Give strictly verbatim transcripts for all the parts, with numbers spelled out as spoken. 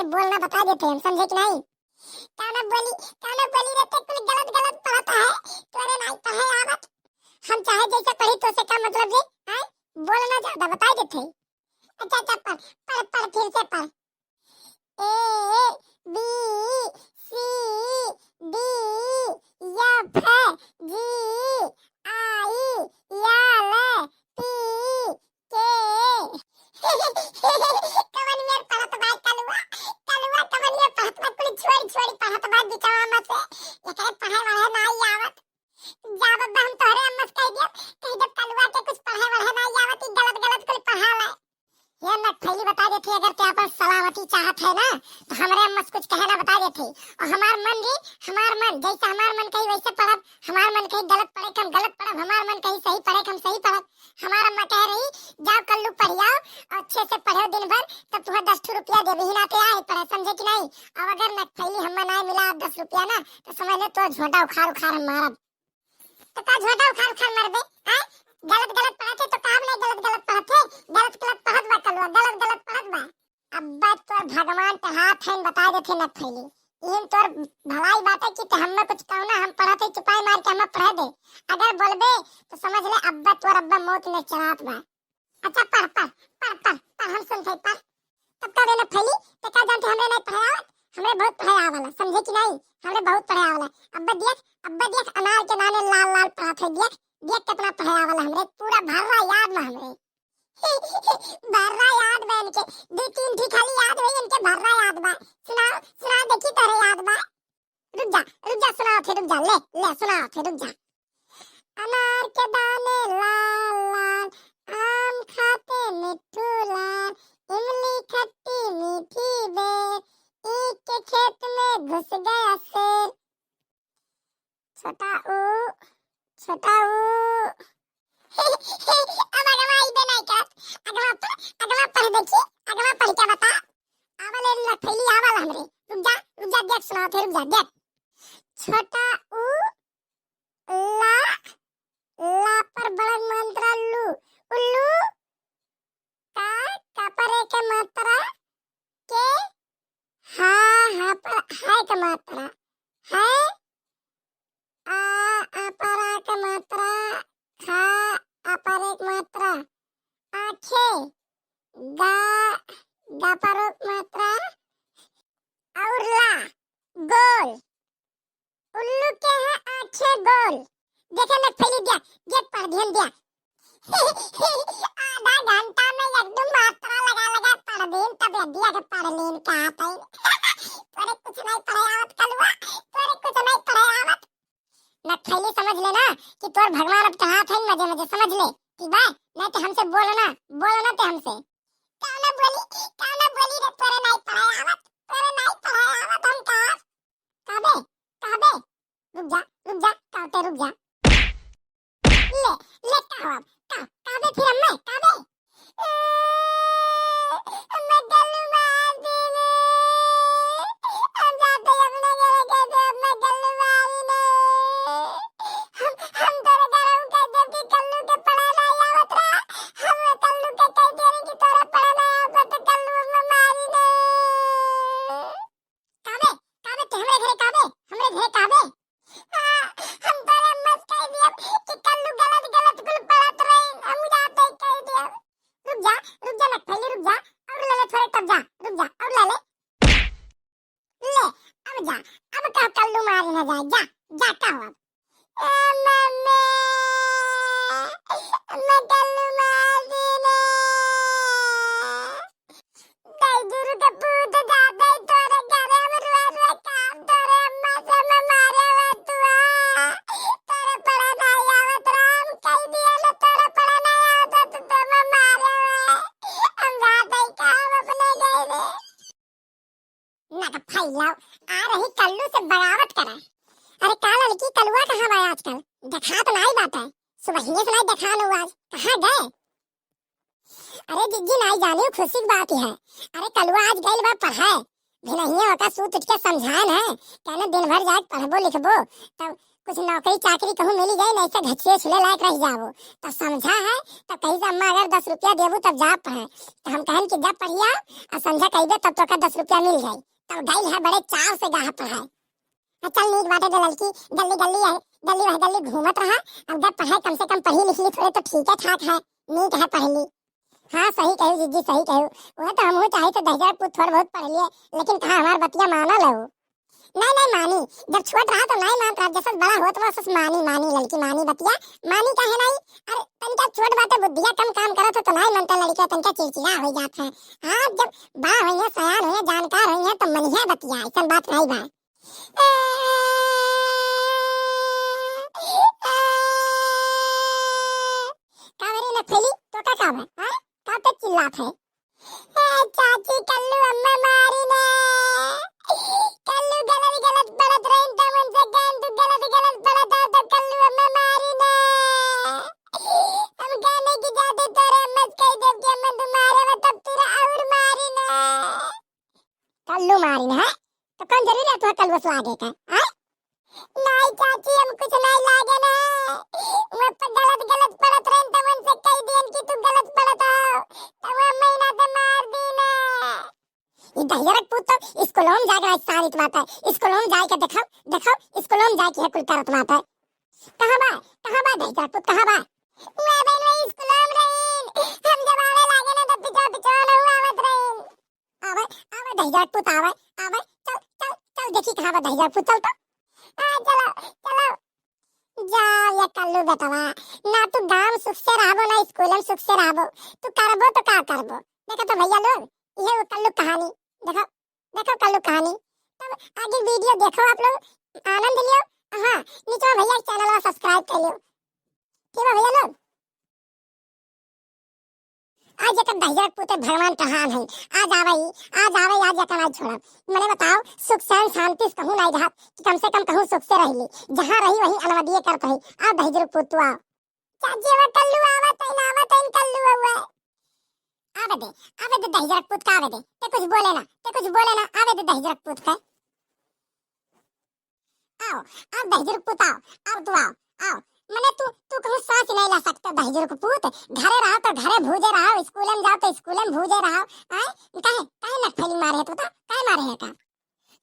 बोलना बता देते हम, समझे कि नहीं? काना बोली, काना बोली रे, ते कुल गलत गलत पढ़त है, तोरे नाई पढ़े आवत। हम चाहे जैसे पढ़ी, तोसे का मतलब रे? हैं? बोलना ज्यादा, बता देते। अच्छा, अच्छा, पढ़, पढ़, पढ़, फिर से पढ़। A, B, C, D, F, G, I, L, P, K। कवन मेर पढ़त बा कलुआ, कलुआ कवन मेर पढ़त बा, कुल छोड़ी छोड़ी पढ़त बा बिचवा में से। एकरे पढ़े वढ़े नाई आवत। जा बब्बा, हम तोहरे अम्मा से कह दियब, कह देब कलुआ के कुछ पढ़े वढ़े नाई आवत, ई गलत गलत कुल पढ़ावे। ये नटफैली बता देती, अगर ते अपन सलामती चाहत है ना, तो हमरे अम्मा से कुछ कहे ना, बता देती। और हमार मन रे, हमार मन, जैसे हमार मन कही वैसे पढ़ब, हमार मन कही गलत पढ़े के हम गलत पढ़ब, हमार मन कही सही पढ़े के हम सही पढ़ब। हमार अम्मा कह रही, "जाओ कल्लू पढ़ियाओ, अच्छे से पढ़ो दिन भर, तब तुम्हें दस ठो रुपया देबे ही ना, ते आए पढ़े, समझे कि नहीं?" अब अगर नटफैली हम्मा ना मिला दस रुपया ना, तो समझ ले तो झोंटा उखाड़ उखाड़ हम मारब। तो का झोंटा उखाड़ उखाड़ मरबे, हैं? गलत गलत पढ़त है तो काम नहीं, गलत गलत पढ़त है, गलत गलत पढ़त बा कलुआ, गलत गलत पढ़त बा। अब्बा तोर भगवान पे हाथ है, बता देते नटफैली। इन तोर भलाई बात है कि ते हम्मे कुछ कहना, हम पढ़त है, चुपाई मार के हम्मे पढ़े दे। अगर बोलबे तो समझ ले अब्बा तोर अब्बा मौत में चढ़ात बा। अच्छा, पढ़, पढ़, पढ़, पढ़, पढ़, हम सुनते, पढ़। तब का देना फैली, ते का जानते हमरे नहीं पढ़े आवत? हमरे बहुत पढ़े आवला, समझे कि नहीं? हमरे बहुत पढ़े आवला। अब्बा देख, अब्बा देख, अनार के दाने लाल लाल पढ़त है, देख, देख कितना पढ़े आवला हमरे, पूरा भर्रा याद बा हमरे। भर्रा याद बा इनके, दो तीन ठी खाली याद होई, इनके भर्रा याद बा। सुनाओ, सुनाओ, देखी तोरे याद बा। रुक जा, रुक जा, सुनाओ थे, रुक जा, ले, ले, सुनाओ थे, रुक जा। अनार के दाने लाल लाल, आम खाते मिट्ठू लाल, इमली खट्टी मीठी बेर, ईख के खेत में घुस गया शेर। छोटा ऊ, छोटा ऊ। अब अगवा इबे नहीं करत। अगवा पढ़, अगवा पढ़ देखी, अगवा पढ़ के बता। आवा ले नटफैली, आवा ला हमरे। रुक जा, रुक जा, देख सुनाओ थे, रुक जा, देख। छोटा ऊ ला, ला पर बड़क मंत्रा लू, उल्लू, का, का पर एक मात्रा, के, हा, हा पर हा एक मात्रा, है, आ, आ पर आ के मात्रा, खा, आ पर एक मात्रा, आखे, गा, गा पर एक मात्रा, और ला, गोल। उल्लू के है आँखें गोल। देखे नटफैली दिया, देख पढ़ ध्यान दिया। आधा घंटा में एक दो मात्रा लगा लगा पढ़ दिन, तब ये दिया के पढ़ लीन कहा था। तोरे कुछ नहीं पढ़े आवत कलुआ, तोरे कुछ नहीं पढ़े आवत। नटफैली समझ ले ना कि तोर भगवान अब कहा था मजे मजे, समझ ले, ठीक बा? नहीं तो हमसे बोलो ना, बोलो ना ते हमसे। काना बोली, काना बोली रे, तोरे नहीं पढ़े आवत, तोरे नहीं पढ़े आवत, हम कहा कहबे, कहबे, रुक जा, रुक जा, कहते रुक जा। ले, ले कहब, कह, कहबे फिर अम्मा, कहबे। ए, अम्मा कल्लू मार दीने। हम जाते अपने घरे कह दे, अम्मा कल्लू मारी ने। हम, हम तोरे घर हम कह दे कि कल्लू के पढ़े नहीं आवत रहा। हम कल्लू के कह दे कि तोरे पढ़े नहीं आवत तो कल्लू अम्मा मारी ने। काबे, काबे, ते हमरे घरे काबे, हमरे घरे काबे। आ, हम तोरे अम्मा से कह दिया कि कल्लू गलत, गलत कुल पढ़त रही, हम जाते कह दिया। रुक जा, रुक जा, नटफैली, रुक जा, और ले ले थोड़े तब जा, रुक जा, और ले ले। ले, अब जा, अब का कल्लू मारे ना जाए, जा, जा का हो अब। ए मम्मी, मैं कल्लू मार दीने। दाई दुरु के पूत जाते तोरे घरे हम रुआ रुआ काम तोरे अम्मा से मैं मारे हुए तुआ। तोरे पढ़े नहीं आवत राम, कह दिया ना तोरे पढ़े नहीं आवत तो मैं मारे हुए। हम जाते काम अपने गए रे। ना तो फैलाओ, आ रही कल्लू से बगावत करे। अरे का लड़की कलुआ कहाँ बा आजकल? देखा तो नहीं बात है, सुबह से नहीं देखा लो आज, कहाँ गए? अरे जिज्जी नहीं जानी खुशी की बात है। अरे कलुआ आज गइल बा पढ़े, भी नहीं है ओका सूत उठ के समझाए है, कहने दिन भर जाए पढ़बो लिखबो, तब कुछ नौकरी चाकरी कहूँ मिली जाए, नहीं से घचिए छुले लायक रह जाबो। तब समझा है, तब कही से, "अम्मा, अगर दस रुपया देबू तब जा पढ़े।" तो हम कहन कि "जब पढ़िया और समझा कही दे, तब तोका दस रुपया मिल जाई।" तब गइल है बड़े चाव से गाह पढ़ाए। हाँ, चल नीक बाटे दे ललकी, गल्ली गल्ली है, गल्ली वह गल्ली घूमत रहा। अब जब पढ़ाए कम से कम पढ़ी लिख ली थोड़े तो ठीक है ठाक है, नीक है पढ़ ली। हाँ, सही कहू जीजी, सही कहू। वह तो हमहू चाही तो दहिजर पूत थोड़ बहुत पढ़ लिए, लेकिन कहाँ हमार बतिया माना लो। नहीं, नहीं मानी, जब छोट रहा तो नहीं मानत रहा, जसस बड़ा होत बा सस मानी, मानी ललकी मानी बतिया, मानी काहे नहीं? अरे तनका छोट बाटे बुद्धिया कम काम करत है तो नहीं मानता लड़किया, तनका चिड़चिड़ा हो जात है। हाँ, जब बड़ा होइहे, सयान होइहे, जानकार होइहे तो मनिहे बतिया, ऐसन बात नहीं बा। का रे नक्सली, तो का काम है? हाँ? का पे चिल्लात है? ए चाची, कल्लू अम्मा मारी ने। कल्लू गलत गलत पढ़त रहिन, तमन से कहन तू गलत गलत पढ़त हो तो कल्लू अम्मा मारी ने। हम कहने की जाते तोरे अम्मा से कह देब कि अम्मा तू मारे, तब तेरा और मारी ने। कल्लू मारिन है? तो कौन जरूरी है तुहा कल्लू से लागे का, हाँ? नहीं चाची, हम कुछ नहीं लागे ना। वो तो गलत गलत पढ़त रहन, तो उनसे कह दियन कि तू गलत पढ़त हो, तो वो महीना से मार दी ना। ये दहिजरक पूत तो स्कूलों में जाके आज सारित बात है, स्कूलों में जाके देखो, देखो, स्कूलों में जाके है कुल करत बात है। कहाँ बा, कहाँ बा दहिजरक पूत, कहाँ बा? वो बहन, वो स्कूलों में रहीन, हम जब आवे लागे ना, तो पिछवा पिछवा ना हुआ आवत रहीन। आवे, आवे दहिजर पूत आवे, आवे, चल, चल, चल, देखी कहाँ बा दहिजर पूत, चल तो। आ, चलो, चलो। जा, ये कल्लू बेटवा, ना तू गाँव सुख से रहबो, ना स्कूल में सुख से रहबो। तू करबो तो का करबो? देखो तो भैया लोग, ये वो कल्लू कहानी। देखो, देखो कल्लू कहानी। तब आगे video देखो आप लोग, आनंद लियो। हाँ, नीचे भैया के channel subscribe कर लियो। ठीक है भैया लोग। आज एकर दहिजरक पूते भगवान कहाँ है? आज आवे, आज आवे, आज एकर आज छोड़ब। मने बताओ, सुख चैन शांति से कहूँ नहीं रहत, कि कम से कम कहूँ सुख से रह ली। जहाँ रही वहीं अनवदिये करत रही। आ दहिजरक पूत तू आ। चाची, वो कल्लू आवत है, आवत है, कल्लू हुआ। आवे दे, आवे दे दहिजरक पूत का आवे दे। ते कुछ बोले ना, ते कुछ बोले ना, आवे दे दहिजरक पूत का। आओ, आओ दहिजरक पूत आओ, आओ तू आओ, आओ। मने तू, तू कहूँ सांस नहीं ला सकते दहिजरक पूत। घरे रहो तो घरे भूजे रहो, स्कूल में जाओ तो स्कूल में भूजे रहो। आय, काहे, काहे नकफली मारे है तू तो? काहे मारे है का?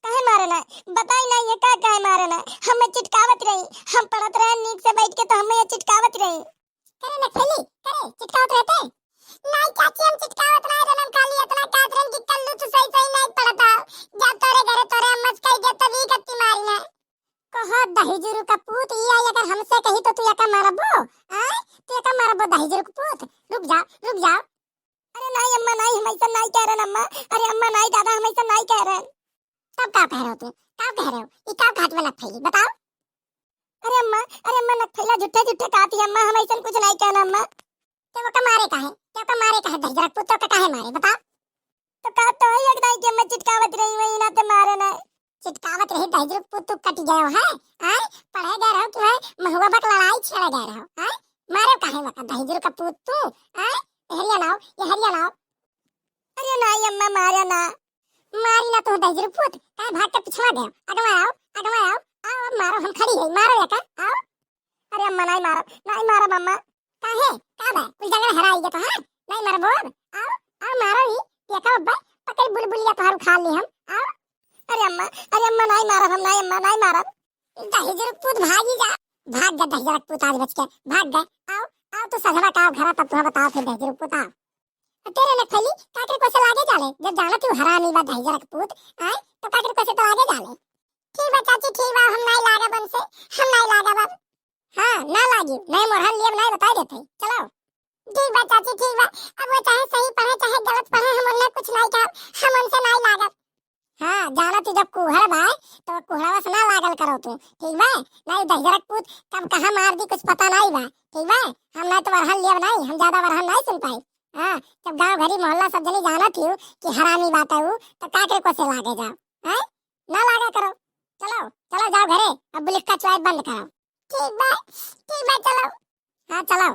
काहे मारे ना? बताई ना ये का काहे मारे ना? हमें चिटकावत रही, हम पढ़त रहे नीक से बैठ के तो हमें ये चिटकावत रही। करे नकफली, करे चिटकावत रहते? नहीं चाची, हम चिटकावत नहीं रहन, हम खाली इतना कहत रहन कि कल्लू तू सही सही नहीं पढ़त हो। जब तोरे घरे तोरे अम्मा से कह दे तब ई गत्ती मारी ना। कहो दहिजरू का पूत, ई आई अगर हमसे कही तो तू एका मारबो? आय? तू एका मारबो दहिजरू का पूत? रुक जा, रुक जा। अरे नहीं अम्मा नहीं, हम ऐसा नहीं कह रहन अम्मा। अरे अम्मा नहीं दादा, हम ऐसा नहीं कह रहन। तब का कह रहे हो तू? का कह रहे हो? ई का घाट में नकफली? बताओ। अरे अम्मा, अरे अम्मा, नकफैला झूठे झूठे कहती है अम्मा, हम ऐसन कुछ नहीं कहना अम्मा। ते ओका मारे काहे? ते ओका मारे काहे? दहिजरक पूत तो का काहे मारे? बताओ। तो का तो है एक दाई के अम्मा चिटकावत रही, वही ना ते मारे ना। चिटकावत रही दहिजरक पूत, तू कट गयो है? आय? पढ़े गए रहो कि है महुआ बक लड़ाई छेड़े गए रहो? आय? मारे काहे वका दहिजरक पूत तू? आय? ये हरिया लाओ, ये हरिया लाओ। अरे नहीं अम्मा, मारे ना। मारी ना तो दहिजरू पूत, काहे भाग के पिछवा गयो? अगवा आओ, अगवा आओ, आओ अब मारो, हम खड़ी है, मारो एका, आओ। अरे अम्मा, नहीं मारब, नहीं मारब अम्मा। काहे? का बा? कुल जंगल हराई गया तो, हाँ? नहीं मारबो अब, आओ, आओ मारो ही, एका अब्बा, पकड़ बुलबुलिया तोहार उखाड़ ली हम, आओ। अरे अम्मा, अरे अम्मा, नहीं मारब हम, नहीं अम्मा, नहीं मारब। दहिजरू पूत भागी जा, भाग जा दहिजरू पूत आज बच के, भाग गए, आओ, आओ तू सधवा का घरा तब तुहा बताओ फिर दहिजरू पूत आओ। तेरे नखली काकर को से लागे जाले, जब जानत ही हरामी बा दहिजरक पूत, आय, तो काकर को से तो लागे जाले। ठीक बा चाची, ठीक बा, हम नाई लागब उनसे, हम नाई लागब अब। हाँ, ना लागी, नहीं मोरहन लियब नाई बताई देते, चलो। ठीक बा चाची, ठीक बा, अब वो चाहे सही पढ़े, चाहे गलत पढ़े, हम उन्हें कुछ नाई कहब, हम उनसे नाई लागब। हाँ, जानत ही जब कुहड़ बा, तो कुहड़वा से ना लागल करो तू, ठीक बा? नाई दहिजरक पूत कब कहाँ मार दी, कुछ पता नाई बा, ठीक बा? हम ना तो वरहन लियब नाई, हम ज्यादा वरहन नाई सुन पाई। हाँ, जब गाँव घरी मोहल्ला सब जनी जानत ही कि हरामी बात है ऊ, तो काकर को से लागे जाओ, हैं? ना लागा करो। चलो, चलो जाओ घरे, अब बुलिक्का चुआई बंद करो। ठीक बा, ठीक बा, चलो। हाँ, चलो।